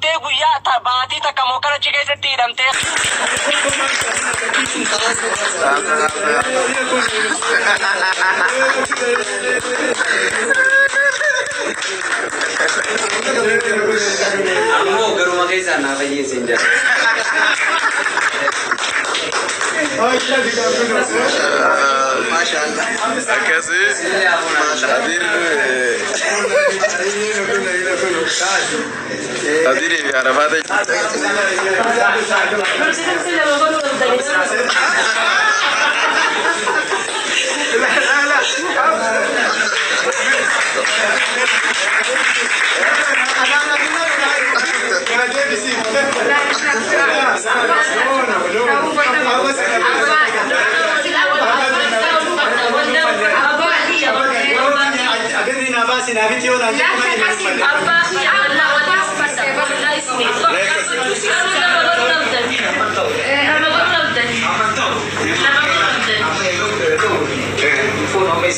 Qabamtee guyyaa baatii takka mokkara achi keessatti hidhamtee. Ammoo garuma keessaa naa fayyeessin jira. Akkasii Adir Adirii fi Arafaata.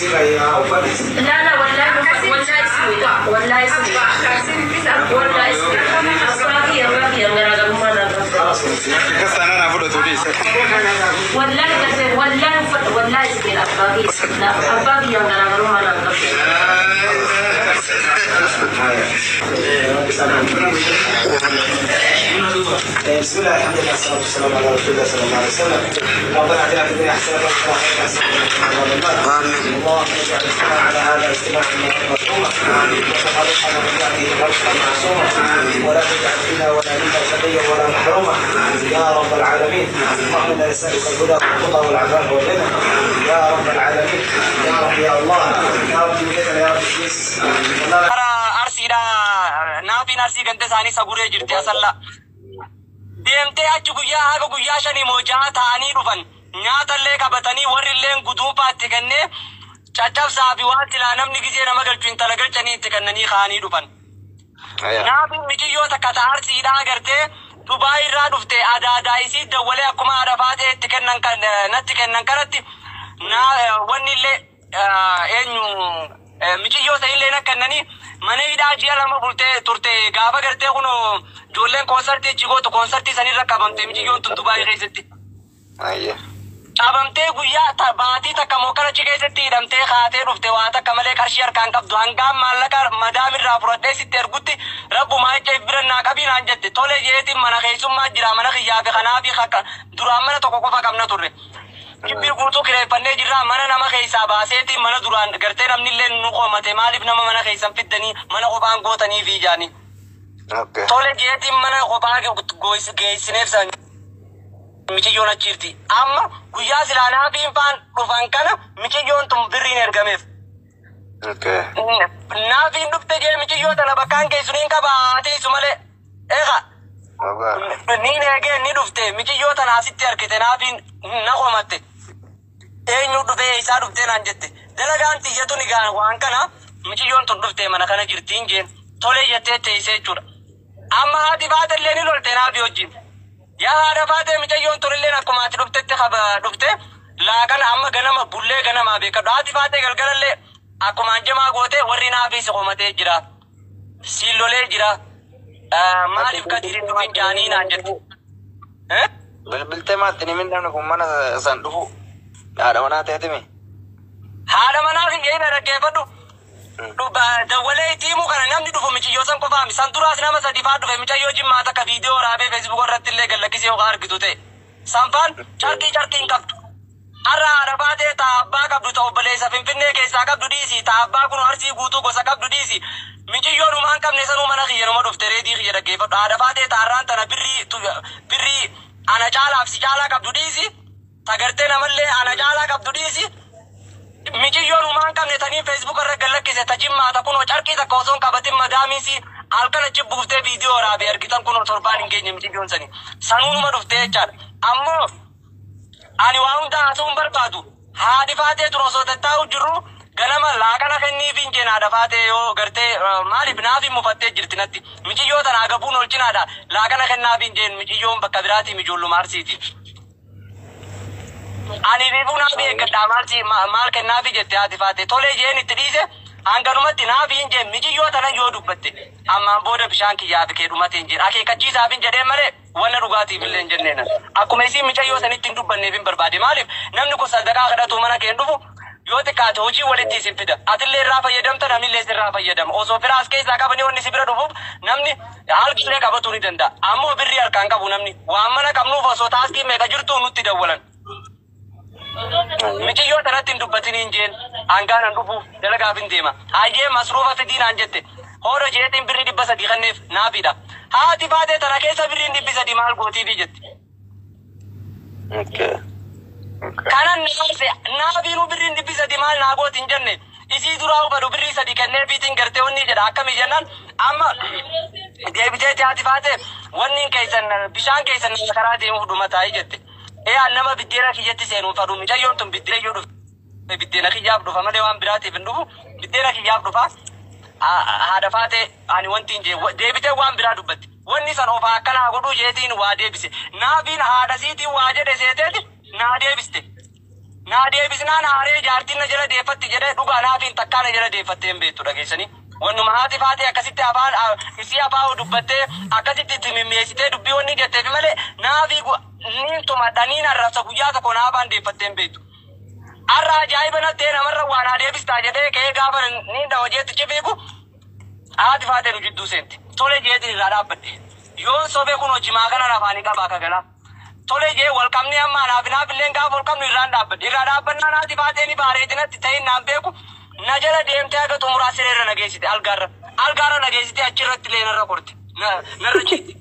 لا لا والله والله اسمي والله اسمي والله اسمي باقي باقي والله والله والله اسمي باقي باقي بسم الله الحمد لله والصلاة والسلام على رسول الله صلى الله عليه وسلم. ربنا اتنا في الدنيا حسنة وفي الآخرة حسنة وقنا عذاب النار. اللهم اجعل الاجتماع على هذا اجتماعا مرحوما وتفرقنا من بعده فرقا معصوما ولا تجعل فينا ولا منا شقيا ولا محروما يا رب العالمين. اللهم انا نسألك الهدى والتقى والعفاف والغنى يا رب العالمين. يا رب يا الله يا رب ملتنا يا رب جيس. Arsiidha naafiin arsii ganda isaanii saguree jirti asalla. Deemtee achi guyyaa haga guyyaa shanii moo ja'a ta'anii dhufan nyaatallee qabatanii warri illee guduunfaa itti kennee caccabsaa fi waan silaa namni gizee nama galchu intala galchanii itti kennanii kaanii dhufan. Naafiin mijiyyoo takka ta arsiidhaa agartee Dubaay irraa dhufte adaadaa isii dawwalee akkuma haadha faatee itti kennan kan natti kennan kanatti wanni illee eenyu mijiyyoo ta'illee na kennanii mana hidhaa ji'a lama bultee turte gaafa gartee kun ijoolleen koonsartii achi gootu koonsartii sanirra qabamte mijiyyoon tun Dubaay keessatti. Qabamtee guyyaa baatii takka mokkara achi keessatti hidhamtee kaatee dhufte waa takka malee qarshii harkaan qabdu hangaan maallaqa madaamirraa fudhadhee sitti ergutti rabbumaa jecha bira naa qabii naan jette tole jeetiin mana keessummaa jira mana kiyyaa fi kanaa fi duraan mana tokko qofa qabna turre. Gibbii guutuu kireeffannee jirra mana nama keessaa baaseetiin mana duraan gartee namni illee nu qoomate maaliif nama mana keessan fiddanii mana qophaan gootanii fi jaanii. Tole jeetiin mana qophaa geessineef san miciyyoon achiirti. Amma guyyaa silaa naafiin faan dhufan kana miciyyoon tun birriin ergameef. Naafiin dhufte jee miciyyoo tana bakkaan geessuniin qabaa teessu malee. Eegaa. Niin eegee ni dhufte miciyyoo tana asitti argite naafiin na qomatte. Eenyu dhufee isaa dhuftee naan jette. Dalagaan tiyyatu ni gaan waan kana miciyyoon tun dhuftee mana kana jirtiin jeen tolee jettee teessee jechuudha. Amma haati faate illee ni lolte naafi wajjin. Yaa haadha faatee miciyyoon tun illee akkuma ati dhuftetti dhufte laaqana amma ganama bullee ganamaa beekadhu. Haati faatee galgalallee akkuma anjamaa gootee warri naafii si qomatee jira. Siin lolee jira. Maaliif gadi dhufin jaanii naan jette. Bilbiltee maatti ni mindamne kun mana san dhufu haadha manaa ta'eetimi. Haadha manaa fi jedhina dhaggeeffadhu. Dawwalee itti himuu kana namni dhufu michiyyoo san qofaami. San duraas nama sadi faa dhufe micayyoo jimmaa takka viidiyoo waraabee feesbuuk irratti illee gallakkisee yookaan argitu ta'e. Sanfaan carqii carqii hin qabdu. Har'a haadha baatee taa abbaa qabdu ta obboleessa Finfinnee keessaa qabdu dhiisi. Ta abbaa kun arsii guutuu gosa qabdu dhiisi. Miciyyoon humaan qabne sanuu mana kiyya numa dhufte reedii kiyya dhaggeeffadhu. Haadha baatee taarraan tana birrii ana caalaaf si caalaa qabdu dhiisi. Tagartee namallee ana caalaa qabdu dhiisi. Miciyyoon humaan qabne tanii feesbuuk irra gallakkise ta jimmaa ta kunoo carqii takka osoo hin qabatin madaamiisi halkan achi buuftee viidiyoo waraabee argitan kunoo torbaan hin geenye miciyyoon sanii. Sanuu numa dhuftee jechaadha. Ammoo ani waa hunda haasa'uu hin barbaadu. Haadhi faatee ture osoo tattaa'u jirru ganama laaqana kenniif hin jeen haadha faatee yoo gartee maaliif naaf hin mufattee jirti natti. Miciyyoo tana agabuun olchinaadha. Laaqana kennaaf hin jeen miciyyoon bakka biraatii mijoolluma arsiiti. Ani biifuu naaf eeggadhaa maal kennaafi jette haati faatee. Tolee jeen itti dhiise Hanganumatti naaf hin jee mijiyyoo tana yoo dubbatte ammaan booda bishaan kiyyaa fi kee dhumate hin jedhe akeekkachiisaaf hin jedhee malee wanna dhugaatiif illee hin jenneen. Akkuma isiin micayyoo sanitti hin dubbanneef hin barbaade. Maaliif namni kun sadaqaa kadhatu mana kee hin dhufu, yoo xiqqaate hojii walitti isin fida. Atillee irraa fayyadamta, namnillee sirraa fayyadama. Osoo firaas keessaa qabanii wanni si bira dhufuuf namni halkillee qabatuu ni danda'a. Ammoo birrii harkaan qabu namni waan mana qabnuuf osoo taaskii meeqa jirtu nutti dawwalan. Micayyoo tanatti hin dubbatin hin jeen, hangaan an dhufuuf dalagaaf hin deema. Hayyee, masruufa fidii naan jette. Hoora jeetiin birrii 300 kenneef naafidha. Haati baatee tana keessa birriin 300 maal gootiifi jetti. Kanan naase naafiinuu birriin 300 maal naa gooti hin jenne. Isii duraa hubadhu, birrii 3 kenneefiitiin gartee wanni jedha akkamii jennaan amma deebiteeti haati baatee wanni keessan bishaan keessan karaa deemuuf dhumataa jette. Ee, an nama biddeena kiyyatti seenuun fadhu, micayyoon tun biddeena yoo dhufe biddeena kiyyaaf dhufa malee waan biraatiif hin dhufu, biddeena kiyyaaf dhufa. Haadha faatee ani wanti hin jee deebitee waan biraa dubbatti. Wanni san ofaa akkanaa godhuu jeetiin waa deebise. Naafiin haadha siitiin waa jedhe seeteeti naa deebiste. Naa deebisnaan haaree jaartiin na jala deeffatti jedhee. Dhugaa naafiin takkaa na jala deeffattee hin beektu, dhageessanii. Wannuma haati faatee akkasitti afaan isii afaan dubbattee akkasitti itti mimmi'eessitee dubbii wanni jetteef malee naafii niin tumadha, niin arrabsa, guyyaa tokko naafaan deeffattee hin beektu. Har'a ajaa'iba nattee namarra waa naa deebistaa jedhee ka'ee gaafa niin dhawa jeetti cifiigu haati faatee nu jidduu seenti. Tole jeetiin irraa dhaabbadhe. Yoon sobee kun hojimaa kanan afaanii qabaa kagalaa. Tole jee wal qabnee amma anaaf naaf illee gaafa wal qabnu irraan dhaabbadhe. Irraa dhaabbannaan haati faatee ni baareedinatti ta'in naan beeku na jala deemtee haga xumuraa sireerra na geessite algaarra. Algaarra na geessite, achirratti illee narra korte. Narra ciitti.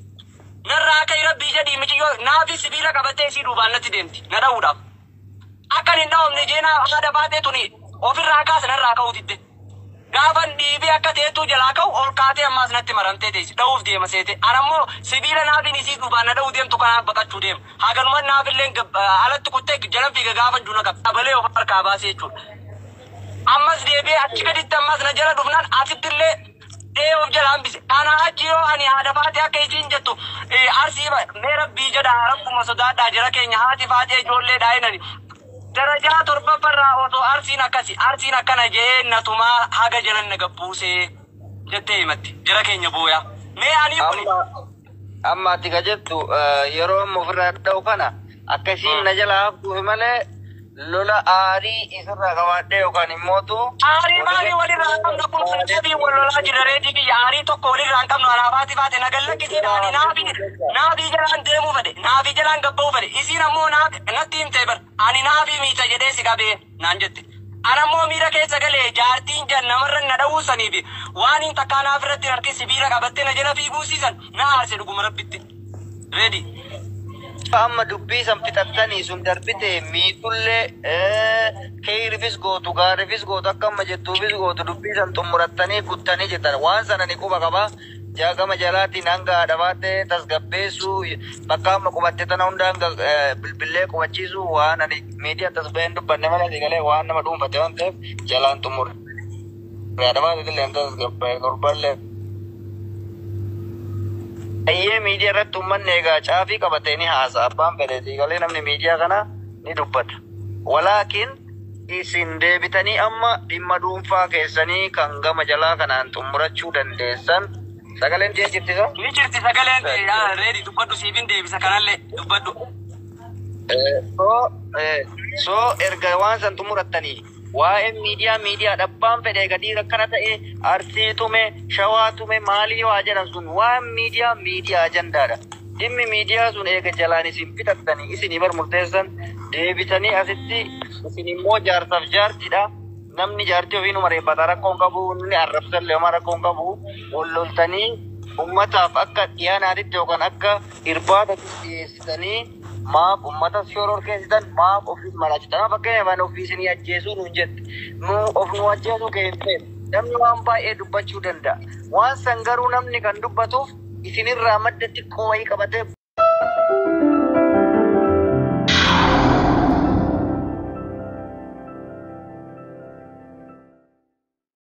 Narra akka rabbii jedhii miciyyoo naafi sibiila qabattee isii duubaan natti deemti na dha'uudhaaf. Akkan hin dha'umne jeenaa haadha baatee tuni ofirraa kaasa narraa ka'uu didde. Gaafan dhiibee akka teettuu jalaa ka'u ol kaatee ammaas natti maramtee teessi dha'uuf deema seete. Anammoo sibiila naafiin isii duubaan na dha'uu deemtu kanaaf baqachuu deema. Haganuma naafillee alatti kuttee jalan fiiga gaafan juna qaba. Abalee of harkaa baasee jechuudha. Ammas deebi'ee achi gaditti ammas na jala dhufnaan asitti illee dhee of jala hambise. Kana achi yoo ani haadha faatee akka isiin jettu arsii mee rabbii jedha, rabbuma sodaadhaa jara keenya, haati faatee ijoollee daa'inani. Darajaa torbaffarraa osoo arsiin akkasi arsiin akkana jee natumaa haga jalan na gabbuusee jettee himatti jara keenya booyaa. Mee ani kuni Amma ati ka jettu yeroo amma ofirraa dha'u kana akkasiin na jala haftuufi malee lola aarii isirraa qabaadhee yookaan immootu Aarii maalii walirraa hin qabnu? Kun naafii wal lolaa jirra, reetii biyya aarii tokko walirraa hin qabnu. Anaafaati faate na gallakkisiidha. Ani naafii jalaan deemuu fedhe, naafii jalaan gabba'uu fedhe. Isiin ammoo natti himtee bar ani naafii miita jedhee si qabee naan jette. Ana ammoo miira keessa galee jaartiin jan namarra na dha'uu saniifi waan hin takkaa naaf irratti hin harki sibiila qabattee na jala fiiguusiisan na aarse, dhuguma rabbitti. Ready. Amma dubbii san fixattanii sun darbite, miitullee keeyirifis gootu, gaarifis gootu, akka amma jettuufis gootu, dubbii san xumurattanii kuttanii jettan. Waan sana ni quba qaba. Jaagama jalaatiin hanga haadha baattee tasgabbeessuu, bakka amma qubatte tana hunda hanga bilbillee qubachiisuu, waan ani miidiyaa tasgabeen dubbanne malee galee waan nama dhuunfate waan ta'eef jalaan xumure. Haadha baatee illee tasgabbee torballee. Ayyee, miidiyaa irratti uummanni egaa caafii qabatee ni haasa. Abbaan fedhe galee namni miidiyaa kana ni dubbata. Walaakin isin deebitanii amma dhimma dhuunfaa keessanii kan gama jalaa kanaan xumurachuu dandeessan. Sagaleen tiyya jirtisa? Ni jirti sagaleen ta'e, ready, dubbadhu, siifin deebisa kanallee dubbadhu. So erga waan san xumurattanii waa'een miidiyaa miidiyaa dhabbaan fedhe gadi akkana ta'e, arsii tume, shawaa tume, maalii waa jedhan sun waan miidiyaa miidiyaa ajandaadha. Dhimmi miidiyaa sun eega jalaan isin fixattanii isinii bar murteessan, deebitanii asitti isin immoo jaarsaaf jaartiidha. Namni jaartii ofii numa reeffata, rakkoon qabu, inni arrabsallee homaa rakkoon qabu. Wal loltanii ummataaf akka dhiyaanaatitti yookaan akka irbaatatti dhiyeessitanii maaf ummata shororkeessitan, maaf ofiis malaachitan? Fakkeenyaaf ani ofii isinii ajjeesuu nuun jette, nu of nu ajjeesuu kee hin feene. Namni waan baay'ee dubbachuu danda'a. Waan san garuu namni kan dubbatuuf isinirraa madda xiqqoo wayii qabatee